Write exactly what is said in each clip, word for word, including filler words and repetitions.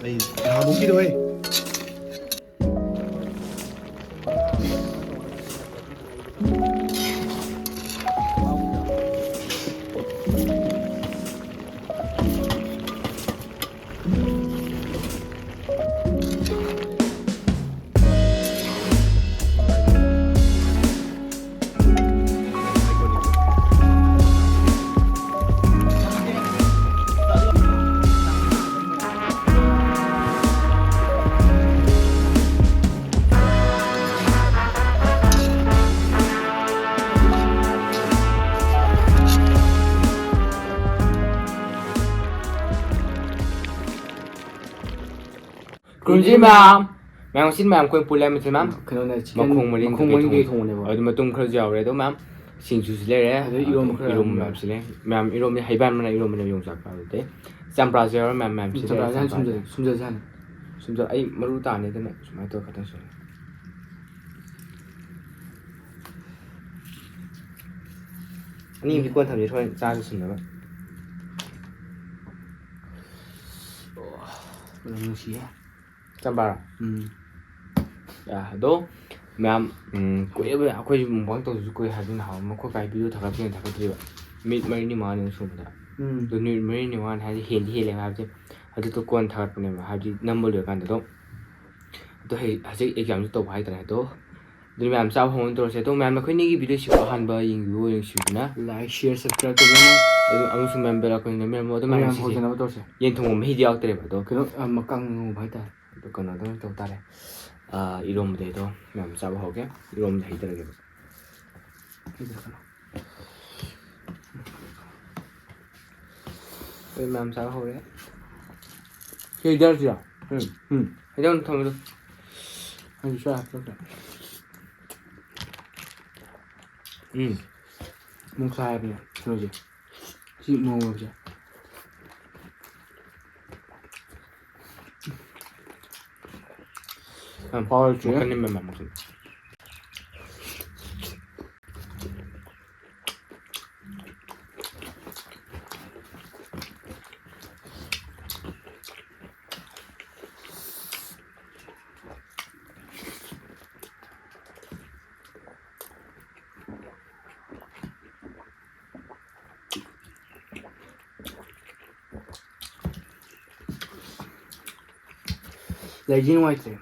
ꯑꯩ ꯅꯍꯥꯟꯃꯨꯛꯀꯤꯗꯣ ꯍꯦ꯫ ꯈꯨꯔꯨꯝꯖꯔꯤ ꯃꯌꯥꯝ꯫ ꯃꯌꯥꯝ ꯉꯁꯤ ꯃꯌꯥꯝ ꯑꯩꯈꯣꯏ ꯄꯨꯜꯂꯦ ꯃꯊꯦꯜ ꯃꯌꯥꯝ꯫ ꯀꯩꯅꯣꯅꯦ, chicken ꯃꯈꯣꯡ ꯃꯔꯤꯟ ꯃꯈꯣꯡ ꯀꯩꯀꯩ ꯃꯔꯤꯟ ꯀꯩ ꯊꯣꯡꯕ꯫ ꯊꯣꯡꯕꯅꯦꯕ꯫ ꯑꯗꯨ ꯃꯇꯨꯡ ꯈꯔꯁꯨ ꯌꯥꯎꯔꯦ ꯑꯗꯣ ꯃꯌꯥꯝ꯫ ꯁꯤꯡꯖꯨꯁꯨ ꯂꯩꯔꯦ꯫ ꯑꯗꯩ ꯏꯔꯣꯝꯕ ꯑꯗꯩ ꯈꯔ ꯏꯔꯣꯝꯕ ꯌꯥꯎꯔꯦ꯫ ꯃꯌꯥꯝꯁꯨ ꯂꯩ꯫ ꯃꯌꯥꯝ ꯏꯔꯣꯝꯕ ꯍꯩꯕꯥꯟ ꯃꯅꯥ ꯏꯔꯣꯝꯕꯅꯦꯕ ꯌꯣꯡꯆꯥꯛ ꯄꯥꯟꯕꯗꯩ꯫ ꯆꯝꯄ꯭ꯔꯥꯁꯨ ꯌꯥꯎꯔꯦ ꯃꯌꯥꯝ ꯃꯌꯥꯝ ꯁꯤ ꯂꯩꯔꯦ꯫ ꯆꯝꯄ꯭ꯔꯥꯁꯦ ꯍꯥꯟꯅ ꯆꯝꯄ꯭ꯔꯥꯁꯦ꯫ ꯁꯨꯝꯖꯜꯂꯁꯦ ꯍꯥꯟꯅ꯫ ꯁꯨꯝꯖꯜ-, ꯑꯩ ꯃꯔꯨ ꯇꯥꯅꯤꯗꯅ ꯁꯨꯃꯥꯏꯅ ꯇꯧꯔ ꯈꯛꯇꯪ ꯁꯨꯝ꯫ ꯑꯅꯤꯗꯤ ꯀꯣꯟ ꯊꯝꯖꯦ ꯍꯣꯔꯦꯟ ꯆꯥꯁꯨ ꯁꯤꯟꯅꯕ꯫ ꯃꯅꯝ ꯅꯨꯡꯁꯤꯌꯦ꯫ ꯆꯝꯄ꯭ꯔꯥꯔꯣ? ꯎꯝ꯫ ꯌꯥ, ꯑꯗꯣ ꯃꯌꯥꯝ, ꯎꯝ, ꯀꯨꯏꯔꯦꯕ ꯑꯩꯈꯣꯏꯁꯨ mukbang ꯇꯧꯗꯕꯁꯨ ꯀꯨꯏꯔꯦ ꯍꯥꯏꯕꯗꯤ ꯅꯍꯥꯟ ꯑꯃ ꯑꯩꯈꯣꯏ ꯀꯥꯏ video ꯊꯥꯒꯠꯄ ꯍꯦꯟꯅ ꯊꯥꯒꯠꯇ꯭ꯔꯤꯕ꯫ ꯅꯨꯃꯤꯠ ꯃꯔꯤꯅꯤ ꯃꯉꯥꯅꯤꯃꯨꯛ ꯁꯨꯕꯗ꯫ ꯎꯝ꯫ ꯑꯗꯣ ꯅꯨꯃꯤꯠ ꯃꯔꯤꯅꯤ ꯃꯉꯥꯅꯤ ꯍꯥꯏꯗꯤ ꯍꯦꯟꯗꯤ ꯍꯦꯜꯂꯦꯕ ꯍꯥꯏꯕꯗꯤ ꯍꯧꯖꯤꯛꯇꯣ ꯀꯣꯟꯅ ꯊꯥꯒꯠꯄꯅꯦꯕ ꯍꯥꯏꯕꯗꯤ ꯅꯝꯕ ꯂꯣꯏꯔꯀꯥꯟꯗ ꯑꯗꯣ꯫ ꯑꯗꯣ ꯍꯌꯦꯡ ꯍꯧꯖꯤꯛ examꯁꯨ ꯇꯧꯕ ꯍꯥꯏꯇꯥꯔꯦ ꯑꯗꯣ꯫ ꯑꯗꯨꯅ ꯃꯌꯥꯝ ꯆꯥꯕ ꯍꯧꯅꯕ ꯇꯧꯔꯁꯦ꯫ ꯑꯗꯣ ꯃꯌꯥꯝ ꯑꯩꯈꯣꯏ ꯑꯅꯤꯒꯤ videoꯁꯤꯕꯨ ꯑꯍꯥꯟꯕ ꯌꯦꯡꯕꯤꯕ ꯑꯣꯏꯅ ꯅꯨꯡꯁꯤꯕꯤꯗꯨꯅ like, share, subscribe ꯇꯧꯕꯤꯔꯝꯃꯣ꯫ ꯑꯗꯨ ꯑꯃꯁꯨꯡ ꯃꯌꯥꯝ bell icon ꯅꯝꯕꯤꯔꯝꯃꯣ꯫ ꯑꯗꯣ ꯃꯌꯥꯝ ꯃꯌꯥꯝ ꯁꯤꯁꯦ ꯍꯧꯖꯅꯕ ꯇꯧꯔꯁꯦ꯫ ꯌꯦꯟ ꯊꯣꯡꯕ ꯃꯍꯤꯗꯤ ꯌꯥꯎꯗ꯭ꯔꯦꯕ ꯑꯗꯣ꯫ ꯀꯩꯅꯣ, ꯑ, ꯃꯀꯪ ꯉꯧꯕ ꯍꯥꯏꯇꯥꯔꯦ꯫ ꯑꯗꯣ ꯀꯩꯅꯣꯗ ꯑꯣꯏꯅ ꯇꯧ ꯇꯥꯔꯦ꯫ ꯑ, ꯏꯔꯣꯝꯕꯗꯩꯗꯣ ꯃꯌꯥꯝ ꯆꯥꯕ ꯍꯧꯔꯒꯦ꯫ ꯏꯔꯣꯝꯕꯗ ꯍꯩꯊꯔꯒꯦꯕ꯫ ꯍꯩꯊꯔꯛꯀꯅꯣ꯫ ꯑꯩꯈꯣꯏ ꯃꯌꯥꯝ ꯆꯥꯕ ꯍꯧꯔꯦ꯫ ꯁꯤ ꯍꯩꯊꯔꯁꯤꯔꯣ? ꯎꯝ꯫ ꯎꯝ꯫ ꯍꯩꯊꯔꯣ, ꯊꯝꯃꯣ ꯑꯗꯨ꯫ ꯑꯩꯁꯨ ꯆꯥ ꯍꯥꯞꯆꯤꯜꯂꯛꯀꯦ꯫ ꯎꯝ꯫ ꯃꯨꯛꯁꯥ ꯍꯥꯏꯕꯅꯦ ꯀꯩꯅꯣꯁꯦ꯫ ꯁꯤ ꯃꯣꯔꯣꯛꯁꯦ꯫ ꯌꯥꯝ ꯍꯥꯎꯔꯦ, ꯆꯦ꯫ ꯃꯈꯜ ꯅꯤꯡꯕ ꯃꯌꯥꯝ ꯃꯈꯜ꯫ ꯂꯩꯗꯤ ꯅꯨꯡꯉꯥꯏꯇ꯭ꯔꯦ꯫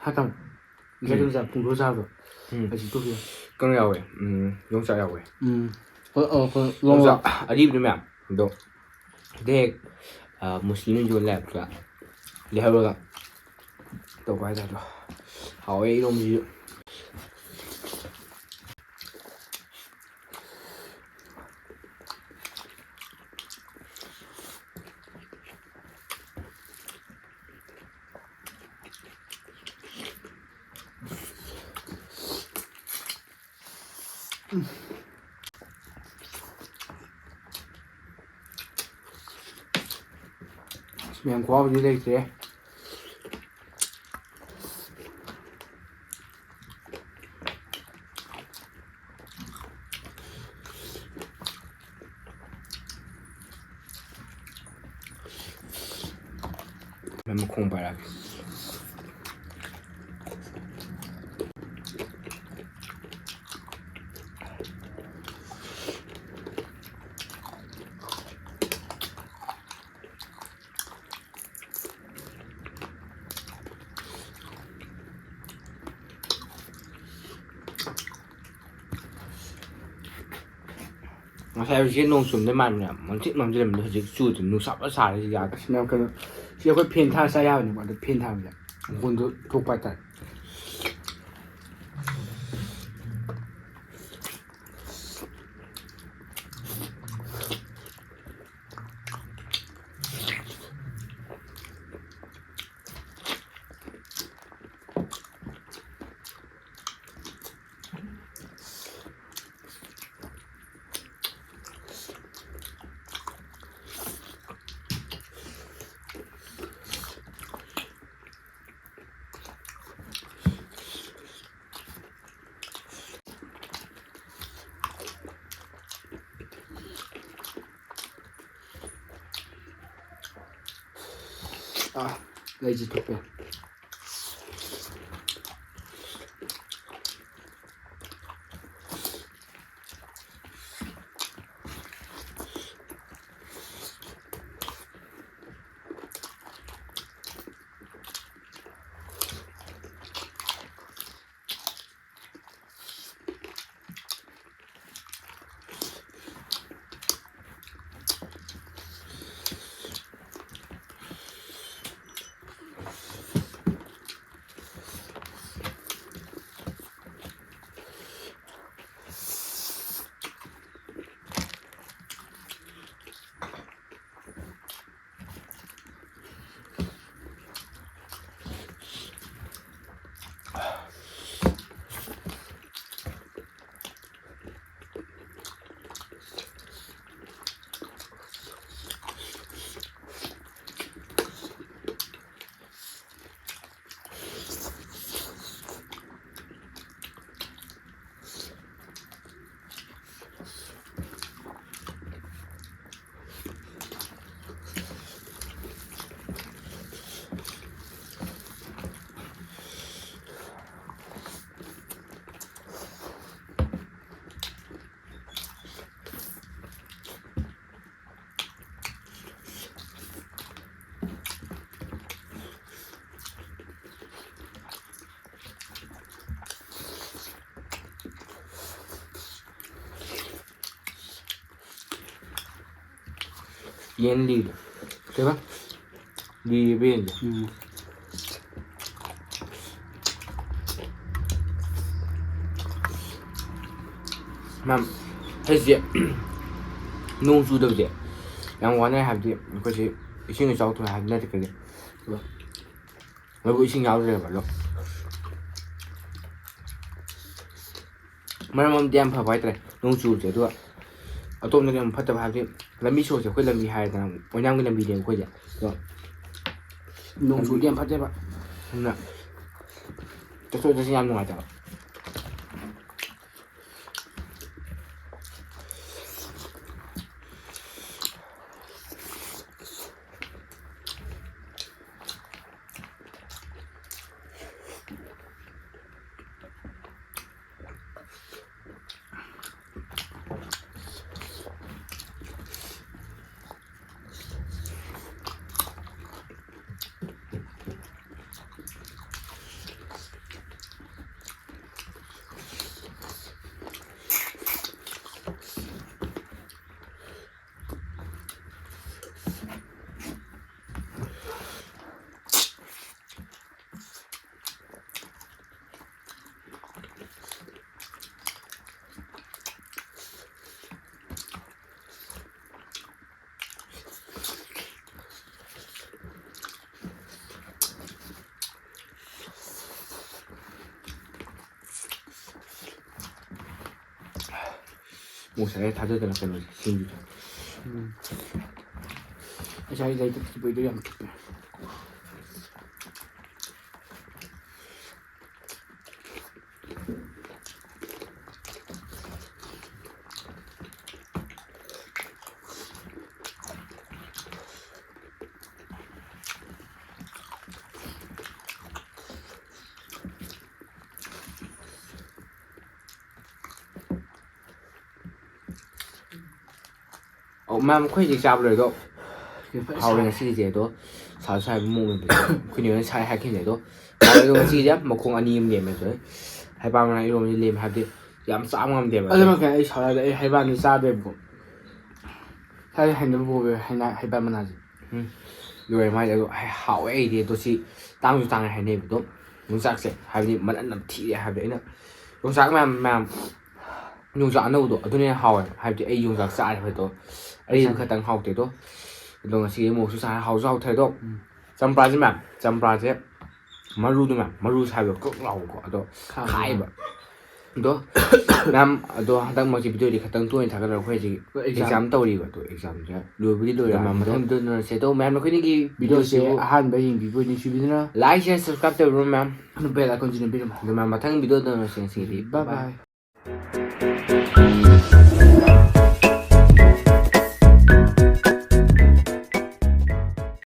ꯍꯥ ꯇꯥꯃꯣ꯫ ꯉꯁꯥꯏ ꯎꯝ꯫ ꯌꯣꯡꯆꯥꯛ ꯄꯨꯡꯗꯣ ꯆꯥꯕꯗꯣ꯫ ꯎꯝ꯫ ꯑꯁꯤ ꯇꯣꯛꯈꯤꯕ꯫ ꯀꯩꯅꯣ ꯌꯥꯎꯋꯦ꯫ ꯎꯝ, ꯌꯣꯡꯆꯥꯛ ꯌꯥꯎꯋꯦ꯫ ꯎꯝ꯫ ꯍꯣꯏ, ꯑꯣ, ꯍꯣꯏ, ꯂꯣꯡ ꯌꯣꯡꯆꯥꯛ ꯂꯣꯡ꯫ ꯑꯔꯤꯕꯗꯨ ꯃꯌꯥꯝ꯫ ꯑꯗꯣ ꯁꯤꯗ ꯍꯦꯛ, ꯑ, ꯃꯨꯁꯂꯤꯝ ꯌꯣꯟ ꯂꯩꯔꯛꯄꯗ ꯂꯩꯍꯧꯔꯒ ꯇꯧꯕ ꯍꯥꯏꯇꯥꯔꯦ꯫ ꯍꯥꯎꯋꯦ ꯏꯔꯣꯝꯕꯁꯤꯁꯨ꯫ ꯃꯌꯥꯝ ꯈꯨꯍꯥꯎꯗꯤ ꯂꯩꯇ꯭ꯔꯦ꯫ ꯃꯈꯣꯡ ꯄꯥꯏꯔꯛꯑꯒꯦ꯫ ꯉꯁꯥꯏ ꯍꯧꯖꯤꯛ ꯅꯣꯡ ꯆꯨꯝꯗꯣꯏ ꯃꯥꯟꯕꯅꯦ, ꯃꯝꯇ꯭ꯔꯤꯛ ꯃꯝꯁꯤꯜꯂꯝꯕꯗꯣ ꯍꯧꯖꯤꯛ ꯆꯨꯗ꯭ꯔꯦ, ꯅꯨꯡꯁꯥ ꯐꯖꯅ ꯁꯥꯔꯦ ꯁꯤꯗꯤ ꯌꯥꯗ꯭ꯔꯦ꯫ ꯑꯁ, ꯃꯌꯥꯝ ꯀꯩꯅꯣ, ꯁꯤ ꯑꯩꯈꯣꯏ ꯐꯦꯟ ꯊꯥꯔ ꯆꯥ ꯌꯥꯕꯅꯦꯕ, ꯑꯗꯣ ꯐꯦꯟ ꯊꯥꯕꯁꯦ ꯃꯈꯣꯟꯗꯣ ꯊꯣꯛꯄ ꯍꯥꯏꯇꯥꯔꯦ꯫ ꯑꯥ, ꯂꯩꯁꯤ ꯊꯨꯞꯄꯦ꯫ ꯌꯦꯟ ꯂꯤꯔꯦ꯫ ꯀꯩꯕ? ꯂꯤꯔꯦꯕ ꯌꯦꯟꯁꯦ꯫ ꯎꯝ꯫ ꯃꯌꯥꯝ, ꯑꯩꯁꯦ ꯅꯣꯡ ꯆꯨꯗꯕꯁꯦ ꯌꯥꯝ ꯋꯥꯅꯩ ꯍꯥꯏꯕꯗꯤ, ꯑꯩꯈꯣꯏꯁꯦ ꯏꯁꯤꯡ ꯏꯆꯥꯎ ꯊꯣꯛꯑꯦ ꯍꯥꯏꯕ ꯅꯠꯇꯦ, ꯀꯩꯗꯤ ꯂꯧꯕꯨꯛ ꯏꯁꯤꯡ ꯌꯥꯎꯗ꯭ꯔꯦꯕ ꯑꯗꯣ꯫ ꯃꯔꯝ ꯑꯃꯗꯤ ꯌꯥꯝ ꯐꯕ ꯍꯥꯏꯇꯥꯔꯦ ꯅꯣꯡ ꯆꯨꯕꯁꯦ, ꯑꯗꯨꯒ ꯑꯇꯣꯞꯄꯗꯤ ꯌꯥꯝ ꯐꯠꯇꯕ ꯍꯥꯏꯕꯗꯤ, ꯂꯝꯕꯤ ꯁꯣꯔꯣꯛꯁꯦ ꯑꯩꯈꯣꯏ ꯂꯝꯕꯤ ꯍꯥꯏꯔꯦꯗꯅ, ꯑꯣꯏꯅꯥꯝꯒꯤ ꯂꯝꯕꯤꯅꯦꯕ ꯑꯩꯈꯣꯏꯁꯦ, ꯑꯗꯣ ꯅꯣꯡ ꯆꯨꯔꯗꯤ ꯌꯥꯝ ꯐꯠꯇꯦꯕ꯫ ꯑꯗꯨꯅ ꯆꯠꯊꯣꯛ ꯆꯠꯁꯤꯟ ꯌꯥꯝ ꯅꯨꯡꯉꯥꯏꯇꯕ꯫ ꯉꯁꯥꯏ ꯊꯥꯖꯗꯅ ꯀꯩꯅꯣꯁꯦ, ꯁꯤꯡꯖꯨꯗꯣ꯫ ꯎꯝ꯫ ꯉꯁꯥꯏ ꯂꯩꯇ ꯊꯤꯕꯩꯗꯣ ꯌꯥꯝ ꯊꯨꯞꯄꯦ꯫ ꯑꯧ, ꯃꯌꯥꯝ, ꯑꯩꯈꯣꯏ ꯍꯧꯖꯤꯛ ꯆꯥꯕ ꯂꯣꯏꯔꯦ ꯑꯗꯣ꯫ ꯐꯖꯅ ꯍꯥꯎꯔꯦ ꯁꯥꯏ꯫ ꯉꯁꯤꯒꯤꯁꯦ ꯑꯗꯣ꯫ ꯁꯥꯁꯨ ꯁꯥꯏꯕ ꯃꯑꯣꯡ ꯑꯣꯏꯅ ꯑꯩꯈꯣꯏꯅꯦ ꯍꯣꯏꯅ ꯁꯥꯏ ꯍꯥꯏꯈꯤꯕꯅꯦ ꯑꯗꯣ꯫ ꯍꯥꯎꯔꯦ ꯑꯗꯣ ꯉꯁꯤꯒꯤꯁꯦ ꯃꯈꯣꯡ ꯑꯅꯤ ꯑꯃ ꯂꯦꯝꯃꯦ ꯑꯗꯣ꯫ ꯍꯩꯕꯥꯡ ꯃꯅꯥ ꯏꯔꯣꯝꯕꯁꯦ ꯂꯦꯝꯃꯦ ꯍꯥꯏꯕꯗꯤ ꯌꯥꯝ ꯆꯥꯕ ꯉꯝꯗꯦꯕ꯫ ꯑꯗꯨꯃꯛ ꯑꯩ ꯁꯥꯎꯔꯗꯤ ꯑꯩ ꯍꯩꯕꯥꯡꯗꯤ ꯆꯥꯗꯦꯕꯀꯣ꯫ ꯊꯥꯏ ꯍꯩꯅꯕ ꯄꯣꯛꯑꯦ ꯍꯩꯅ ꯍꯩꯕ ꯃꯅꯥꯁꯦ꯫ ꯂꯣꯏꯔꯦ ꯃꯥꯏꯁꯦ꯫ ꯑꯗꯣ ꯍꯥꯏ- ꯍꯥꯎꯋꯦ ꯑꯩꯗꯤ꯫ ꯑꯗꯣ ꯁꯤ ꯇꯥꯡꯁꯨ ꯇꯥꯡꯉꯦ ꯍꯥꯏꯅꯩꯕ꯫ ꯑꯗꯣ ꯌꯣꯡꯆꯥꯛꯁꯦ ꯍꯥꯏꯕꯗꯤ ꯃꯅꯝ ꯅꯝꯊꯤꯔꯦ ꯍꯥꯏꯕꯗꯤ ꯑꯩꯅ ꯌꯣꯡꯆꯥꯛ ꯃꯌꯥꯝ ꯃꯌꯥꯝ ꯌꯣꯡꯆꯥꯛ ꯑꯅꯧꯕꯗꯣ ꯑꯗꯨꯅ ꯍꯦꯟꯅ ꯍꯥꯎꯋꯦꯕ꯫ ꯍꯥꯏꯕꯗꯤ ꯑꯩ ꯌꯣꯡꯆꯥꯛ ꯆꯥꯔꯦ ꯍꯥꯏꯕꯗꯣ ꯑꯔꯤꯕ ꯈꯛꯇꯪ ꯍꯥꯎꯇꯦ꯫ ꯑꯗꯣ ꯑꯗꯣ ꯉꯁꯤꯒꯤ ꯃꯣꯔꯣꯛꯁꯨ ꯁꯥꯔꯦ ꯍꯥꯎꯁꯨ ꯍꯥꯎꯊꯔꯦ꯫ ꯑꯗꯣ ꯆꯝꯄ꯭ꯔꯥꯁꯦ ꯃꯌꯥꯝ ꯆꯝꯄ꯭ꯔꯥꯁꯦ ꯃꯔꯨꯗꯣ ꯃꯌꯥꯝ ꯃꯔꯨ ꯁꯥꯏꯕꯗꯣ ꯀ꯭ꯔꯛ ꯂꯥꯎꯕꯀꯣ꯫ ꯑꯗꯣ ꯈꯥꯏꯕ꯫ ꯑꯗꯣ ꯃꯌꯥꯝ ꯑꯗꯣ ꯍꯟꯗꯛ ꯃꯔꯛꯁꯤ ꯚꯤꯗꯤꯑꯣꯗꯤ ꯈꯛꯇꯪ ꯇꯣꯏꯅ ꯊꯥꯒꯠꯂꯒ ꯑꯩꯈꯣꯏ ꯍꯧꯖꯤꯛ ꯑꯩꯈꯣꯏ exam. ꯑꯦꯛꯖꯥꯝ ꯇꯧꯔꯤꯕ꯫ ꯑꯗꯣ ꯑꯦꯛꯖꯥꯝꯁꯦ ꯂꯣꯏꯕꯨꯗꯤ ꯂꯣꯏꯔꯦ ꯃꯌꯥꯝ꯫ ꯃꯊꯪ ꯚꯤꯗꯤꯑꯣꯗ ꯎꯅꯔꯁꯦ꯫ ꯑꯗꯣ ꯃꯌꯥꯝ ꯑꯩꯈꯣꯏꯅꯤꯒꯤ ꯚꯤꯗꯤꯑꯣꯁꯦ ꯚꯤꯗꯤꯑꯣꯁꯤꯕꯨ ꯑꯍꯥꯟꯕ ꯌꯦꯡꯕꯤꯕ ꯑꯣꯏꯅ ꯅꯨꯡꯁꯤꯕꯤꯗꯨꯅ ꯂꯥꯏꯛ ꯁꯤꯌꯔ ꯁꯕꯁꯀ꯭ꯔꯥꯏꯕ ꯇꯧꯕꯤꯔꯣ ꯃꯌꯥꯝ꯫ ꯕꯦꯜ ꯑꯥꯏꯀꯣꯟꯁꯤꯅ ꯄꯤꯔꯝꯃꯣ꯫ ꯑꯗꯣ ꯃꯌꯥꯝ ꯃꯊꯪ ꯚꯤꯗꯤꯑꯣꯗ ꯎꯅꯔꯁꯦ ꯉꯁꯤꯒꯤꯗꯤ꯫ ꯕꯥꯏ ꯕꯥꯏ꯫